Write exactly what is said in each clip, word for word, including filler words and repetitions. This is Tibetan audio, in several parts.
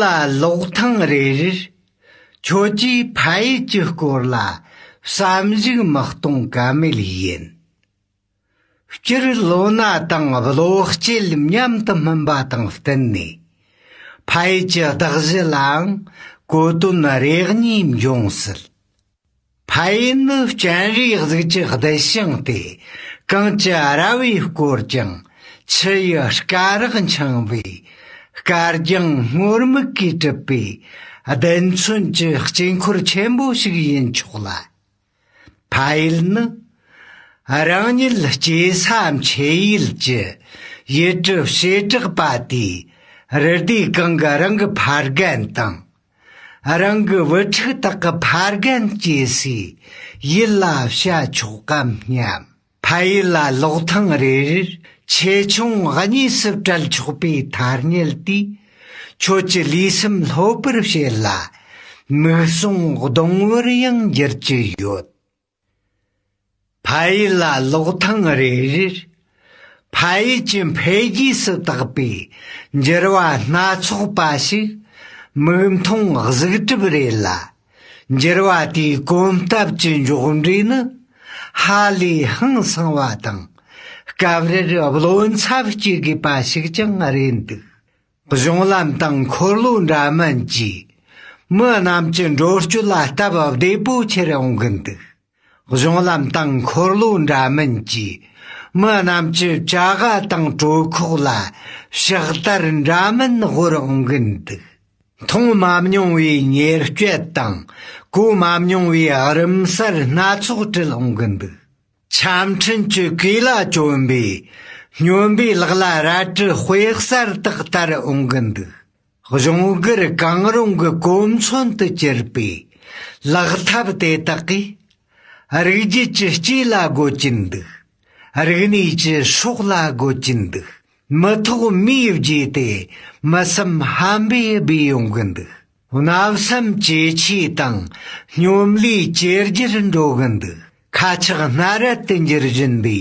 ལ་ལོག་ཐེངས་རེ་རེར་ཁྱོད་ཀྱིས་ཕ་ཡུལ་གྱི་སྐོར་ལ་བསམ་གཞིག་མི་གཏོང་ཀ་མེད་ཡིན། སྤྱིར་ལོ་ན་དང་བློ་སྐྱེད་མཉམ་དུ་སྨིན་པ་དང་བསྟུན་ནས། ཕ་ཡུལ་གྱི་གདགས་གཞི་ལའང་གོ་དོན་རེ་གཉིས་འབྱུང་སྲིད། ཕ་ཡུལ་ནི་སྤྱན་རས་གཟིགས་ཀྱི་གདུལ་ཞིང་སྟེ། གངས་ཀྱི་ར་བས་བསྐོར་ཅིང་ཆུ་ཡི་སྐ་རགས་འཆིང་བའི་དཀར་ལྗང་སྔོ་སྨུག་གིས་གྲུབ་པའི་རྡུལ་ཚོན་གྱི་དཀྱིལ་འཁོར་ཆེན་པོ་ཞིག་ཡིན་ཆོག་ལ། ཕ་ཡུལ་ནི་རང་ཉིད་སྐྱེས་ས་མཆེད་ཡུལ་གྱི་ཡུལ་གྲུ་བྱེ་བྲག་པ་དེའི་རུ་སྡེ་གང་གི་རང་གི་ཕ་རྒན་དང་། རང་གི་བུ་ཕྲུག་དག་གི་ཕ་རྒན་སྐྱེས་སའི་ཡུལ་ལ་བྱ་ཆོག་གམ་སྙམ། ཕ་ཡུལ་ལ་ལོག་ཐེངས་རེ་རེར་ཆེ་ཆུང་གཉིས་སུ་བྲལ་ཆོག་པའི་ཐ་སྙད་དེས། ཁྱོད་ཀྱི་ལུས་སེམས་ལྷོད་པར་བྱེད་ལ། མིག་ཟུང་གདུང་བར་ཡང་འགྱུར་གྱི་ཡོད། ཕ་ཡུལ་ལ་ལོག་ཐེངས་རེ་རེར། ཕ་ཡུལ་གྱི་འཕེལ་རྒྱས་སུ་བཏགས་པའི་འགྱུར་བ་སྣ་ཚོགས་པ་ཞིག་མིག་མཐོང་གཟུགས་གྲུབ་རེད་ལ། འགྱུར་བ་དེའི་གོམ་སྟབས་ཀྱི་མགྱོགས་འགྲོས་ནི་ཧ་ལས་ཧང་སང་བ་དང་། སྐབས་རེར་བློ་འཚབ་སྐྱེ་དགོས་པ་ཞིག་ཀྱང་རེད་འདུག། གཞུང་ལམ་དང་འཁོར་ལོ་འདྲ་མིན་གྱིས་མི་རྣམས་ཀྱི་འགྲོ་སྐྱོད་ལ་སྟབས་བདེ་པོ་ཁྱེར་འོང་གི་འདུག། གཞུང་ལམ་དང་འཁོར་ལོ་འདྲ་མིན་གྱིས་མི་རྣམས་ཀྱི་བྱ་དགའ་དང་གྲོད་ཁོག་ལ་ཕྱག་དར་འདྲ་མིན་དབོར་འོང་གི་འདུག། མཐོང་མ་མྱོང་བའི་ཉེར་སྤྱོད་དང་གོ་མ་མྱོང་བའི་རིམ་གསར་སྣ་ཚོགས་བྲིས་འོང་གི་འདུག། ཆ་འཕྲིན་གྱི་གོས་ལ་གྱོན་པའི་སྨྱོན་པའི་ལག་ལ་རལ་གྲི་དཔེ་གསར་དག་དར་འོང་གི་འདུག། གཞུང་སྒེར་གང་རུང་གི་གོ་མཚོན་དུ་གྱུར་པའི་ལག་ཐབས་དེ་དག་གིས་རིགས་རྒྱུད་ཀྱི་སྐྱེས་ལ་དགོས་ཀྱིན་འདུག། རིག་གནས་ཀྱི་སྲོག་ལ་དགོས་ཀྱིན་འདུག། མི་ཐོག་མིའི་རྗེས་ཏེ་མི་སེམས་ཧམ་པས་སྦས་ཡོང་གི་འདུག། བརྣབ་སེམས་ཇེ་ཆེ་དང་སྨྱོན་ལས་ཇེ་རྒྱར་འགྲོ་གི་འདུག། ཁ་ཆག་སྣ་རལ་དུ་འགྱུར་བཞིན་པའི་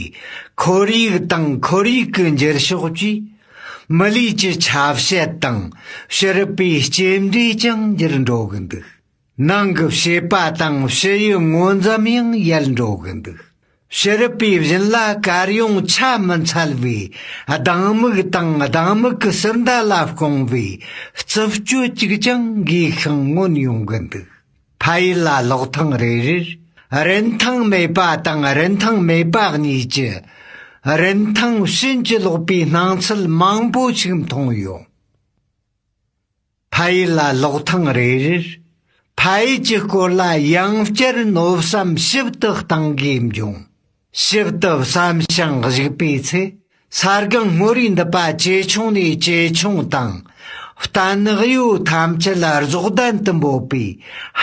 ཁོར་ཡུག་དང་ཁོར་ཡུག་གི་འགྱུར་ཕྱོགས་ཀྱིས། མི་ལུས་ཀྱི་ཆ་བྱད་དང་ཕྱི་རུ་པའི་སྐྱེ་འབྲས་ཀྱང་འགྱུར་འགྲོ་གི་འདུག། ནང་གི་བྱེད་པ་དང་ཕྱི་ཡི་ངོ་འཛོམས་ཡང་ཡལ་འགྲོ་གི་འདུག། ཕྱི་རུ་པའི་བཞིན་ལ་དཀར་ཡོང་ཆ་མི་འཚལ་བའི་སྡང་མིག་དང་སྡང་མིག་གི་ཟུར་མདའ་ལ་བརྐོང་བའི་རྩུབ་སྤྱོད་ཅིག་ཀྱང་འགོས་ཤིང་མངོན་ཡོང་གི་འདུག། ཕ་ཡུལ་ལ་ལོག་ཐེངས་རེ་རེར་རིན་ཐང་མེད་པ་དང་རིན་ཐང་མེད་པ་གཉིས་ཀྱི་རིན་ཐང་ཕྱིན་ཅི་ལོག་པའི་སྣང་ཚུལ་མང་པོ་ཞིག་མཐོང་ཡོང་། ཕ་ཡུལ་ལ་ལོག་ཐེངས་རེ་རེར་ཕ་ཡུལ་གྱི་སྐོར་ལ་ཡང་བསྐྱར་མནོ་བསམ་ཞིབ་ཏུ་གཏང་དགོས་འབྱུང་། ཞིབ་ཏུ་བསམ་ཞིང་གཞིགས་པའི་ཚེ། ས་སྒང་སྔོ་རིས་འདི་པ་ཇེ་ཆུང་ནས་ཇེ་ཆུང་དང་། བརྟན་གཡོ་ཐམས་ཅད་ལ་རྫོགས་ལྡན་དུ་འབོད་པའི་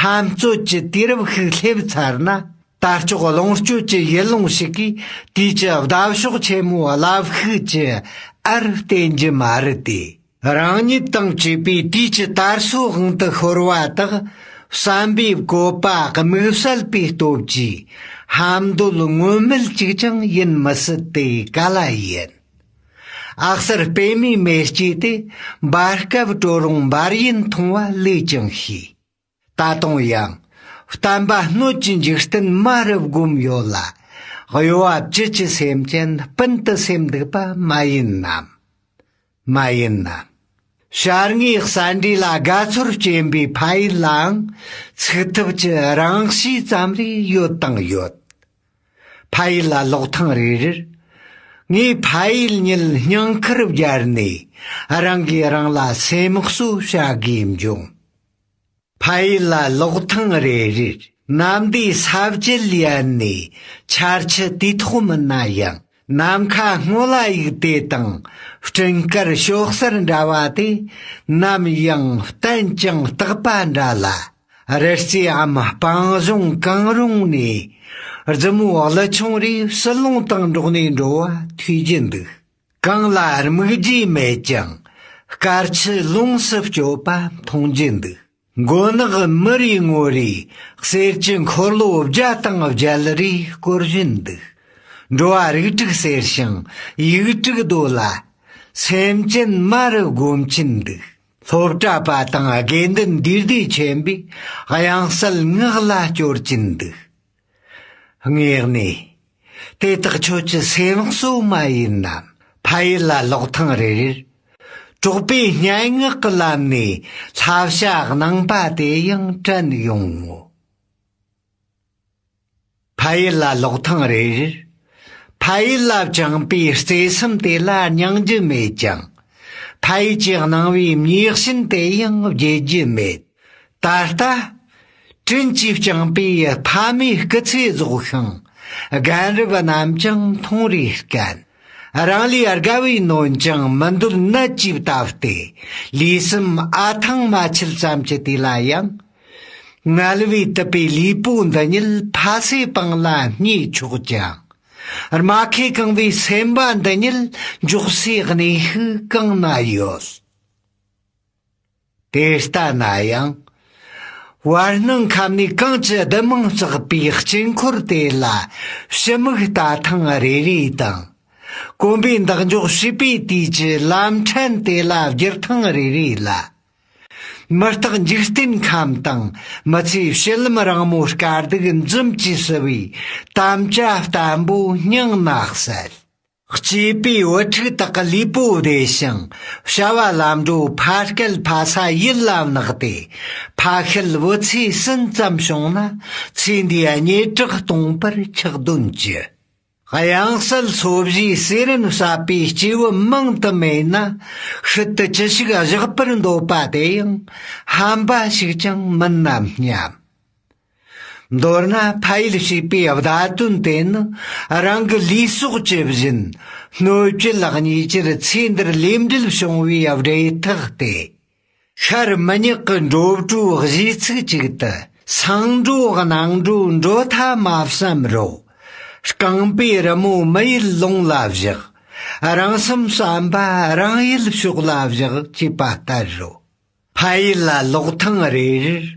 ཧམ་རྩོད་ཀྱི་དུས་རབས་ཤིག་སླེབས་ཚར་ན། དར་ལྕོག་ལོངས་སྤྱོད་ཀྱི་ཡུལ་ལུང་ཞིག་གིས་དུས་ཀྱི་ཟླ་ཕྱོགས་ཆེན་མོའི་བླ་ཤུགས་ཀྱི་ཨར་བསྟན་རྒྱུ་མ་རེད་དེ། རང་ཉིད་དང་བཅས་པའི་དུས་ཀྱི་དར་སྲོལ་དབང་དུ་ཤོར་བ་དག་བསམ་པའི་བཀོད་པ་དམིགས་བསལ་པའི་སྟོབས་ཀྱིས་ཧམ་འདོད་ངོམས་མེད་ཅིག་ཀྱང་ཡིན་མི་སྲིད་དེ་ག་ལ་ཡིན། ཨ་གསར་སྤེལ་མའི་མེ་ལྕེ་དེ་འབར་སྐབས་དྲོད་རུང་འབར་ཡུན་ཐུང་བ་ལོས་ཀྱང་ཤེས། ད་དུང་ཡང་བསྟན་པ་སྣོད་ཀྱི་འཇིག་རྟེན་མ་རུ་བསྒོམས་ཡོད་ལ། གཡོ་བ་བཅུད་ཀྱི་སེམས་ཅན་སྤུན་དུ་སེམས་འདུག་པ་མ་ཡིན་ནམ། མ་ཡིན་ན། བྱ་དངོས་གསར་འདྲེས་ལ་དགའ་ཚོར་སྐྱེན་པའི་ཕ་ཡུལ་ལའང་ཚུགས་ཐུབ་ཀྱི་རང་གཤིས་ཙམ་རེ་ཡོད་དང་ཡོད། ཕ་ཡུལ་ལ་ལོག་ཐེངས་རེ་རེར། ངས་ཕ་ཡུལ་ཉིད་སྙིང་ཁར་སྦྱར་ནས་རང་གིས་རང་ལ་སེམས་གསོ་བྱ་དགོས་འབྱུང་། ཕ་ཡུལ་ལ་ལོག་ཐེངས་རེ་རེར་གནམ་བདེ་ས་བརྗིད་ཡལ་ནས་ཆར་ཆུ་དུས་ཐོག་མིན་ན་ཡང་། ནམ་མཁའ་སྔོ་ལ་ཡུག་དེ་དང་སྤྲིན་དཀར་ཞོགས་སར་འདྲ་བ་དེ་ནམ་ཡང་བརྟན་ཅིང་རྟག་པ་འདྲ་ལ། རི་རྩེའམ་སྤང་ལྗོངས་གང་རུང་ནས་རྫི་མོ་ཀླུ་ཆུང་རེ་བསིལ་རླུང་དང་འགྲོགས་ནས་འགྲོ་བ་ཐོས་རྒྱུ་འདུག། གངས་ལ་སྨུག་རྒྱུ་མེད་ཀྱང་དཀར་ཆུ་ལོངས་སུ་སྤྱོད་པ་མཐོང་རྒྱུ་འདུག། མགོ་ནག་མི་རེའི་ངོ་རེ་གསེར་གྱི་འཁོར་ལོ་བརྒྱ་དང་བརྒྱད་རེ་བསྐོར་བཞིན་འདུག། འགྲོ་བ་རིགས་དྲུག་གསལ་ཞིང་ཡིག་དྲུག་རྡོ་ལ། སེམས་ཅན་མ་རུ་སྒོམ་གྱིན་འདུག། སློབ་གྲྭ་པ་དང་དགེ་འདུན་འདུས་སྡེ་ཆེན་པོས་དབྱངས་གསལ་ངག་ལ་སྐྱོར་གྱིན་འདུག། དངོས་གནས། དེ་དག་ཁྱོད་ཀྱི་སེམས་གསོ་མ་ཡིན་ནམ། ཕ་ཡུལ་ལ་ལོག་ཐེངས་རེ་རེར། གྲོགས་པོའི་སྙན་ངག་གི་ལམ་ནས་བསླབ་བྱ་གནང་པ་དེ་ཡང་དྲན་ཡོང་ངོ་། ཕ་ཡུལ་ལ་ལོག་ཐེངས་རེ་རེར། ཕ་ཡུལ་ལ་བཅངས་པའི་བརྩེ་སེམས་དེ་ལ་སྙིང་རྗེ་མེད་ཀྱང་། ཕ་ཡུལ་གྱིས་གནང་བའི་མྱོས་བྱིན་དེ་ཡང་བརྗེད་རྒྱུ་མེད། ད་ལྟ། དྲིན་གྱིས་བསྐྱངས་པའི་ཕ་མའི་སྐུ་ཚེ་རྫོགས་ཤིང་། རྒན་རབས་རྣམས་ཀྱང་མཐོང་རེ་སྐན། རང་ལས་དགའ་བའི་ནོན་ཀྱང་མི་འདོད་ནད་ཀྱིས་བཏབ་སྟེ། ལུས་སེམས་ཨ་ཐང་མ་ཆད་ཙམ་གྱི་དུས་ལ་ཡང་། ངལ་བས་དུབ་པའི་ལུས་པོ་འདི་ཉིད་ཕ་སའི་པང་ལ་བསྙེས་ཆོག་ཀྱང་། རྨ་ཁས་གང་བའི་སེམས་པ་འདི་ཉིད་འཇོག་སའི་གནས་ཤིག་གང་ན་ཡོད། དེ་ལྟ་ན་ཡང་། བར་སྣང་ཁམས་ནས་གངས་ཀྱི་ལྡུམ་མང་བརྩེགས་པའི་དཀྱིལ་འཁོར་དེ་ལ་ཕྱི་མིག་ལྟ་ཐེངས་རེ་རེ་དང་། གོམ་པའི་འདེགས་འཇོག་བྱིས་པའི་དུས་ཀྱི་ལམ་ཕྲན་དེ་ལ་བསྒྱུར་ཐེངས་རེ་རེ་ལ། མི་རྟག་འཇིག་རྟེན་ཁམས་དང་མི་ཚེའི་བྱིན་རླབས་རིང་མོའི་དཀའ་སྡུག་འཛུམ་གྱིས་བསུ་བའི་དམ་བཅའ་བརྟན་པོ་སྙིང་ན་གསལ། གཅེས་པའི་བུ་ཕྲུག་དག་གི་ལུས་པོ་བདེ་ཞིང་བྱ་བ་ལམ་འགྲོ་ཕ་སྐད་ཕ་ས་ཡིད་ལ་བརྣག་སྟེ། ཕ་ཤུལ་བུ་ཚའི་སུན་ཙམ་བྱུང་ན་ཚེ་འདིའི་སྙེད་གྲགས་སྟོང་པར་ཆགས་དོན་ཅི། དབྱངས་གསལ་འཚོ་བཞིའི་གསེར་རིན་གསབ་པའི་སྐྱེས་བུ་མང་དུ་མེད་ན། ཤུལ་དུ་ཅི་ཞིག་བཞག་པར་འདོད་པ་དེ་ཡང་ཧམ་པ་ཞིག་ཀྱང་མིན་ནམ་སྙམ། མདོར་ན་ཕ་ཡུལ་ཞེས་པའི་བརྡ་དོན་དེ་ནི། རང་གི་ལུས་སྲོག་ཇི་བཞིན་སྣོད་བཅུད་ལ་བརྙས་ཕྱིར་ཚེ་འདིར་ལུས་འབྲེལ་བྱུང་བའི་བྲེལ་ཐག་སྟེ། ཤར་མི་ཉག་གི་འགྲོ་དྲུག་གཞིས་ཚིགས་གཅིག་ཏུ། སང་འགྲོ་གནངས་འགྲོ་འགྲོ་ཐབས་མ་བསམ་རོགས། རྐང་པའི་རི་མོ་མི་ཡུལ་ལུང་ལ་བཞག། རང་སེམས་བསམ་པ་རང་ཡུལ་ཕྱོགས་ལ་བཞག་ཅེས་པ་ལྟར་རོ། ཕ་ཡུལ་ལ་ལོག་ཐེངས་རེ་རེར།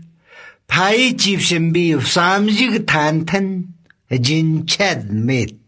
ཕ་ཡུལ་གྱིས་བྱིན་པའི་བསམ་གཞིག་ཐན་ཐན་རྒྱུན་ཆད་མེད།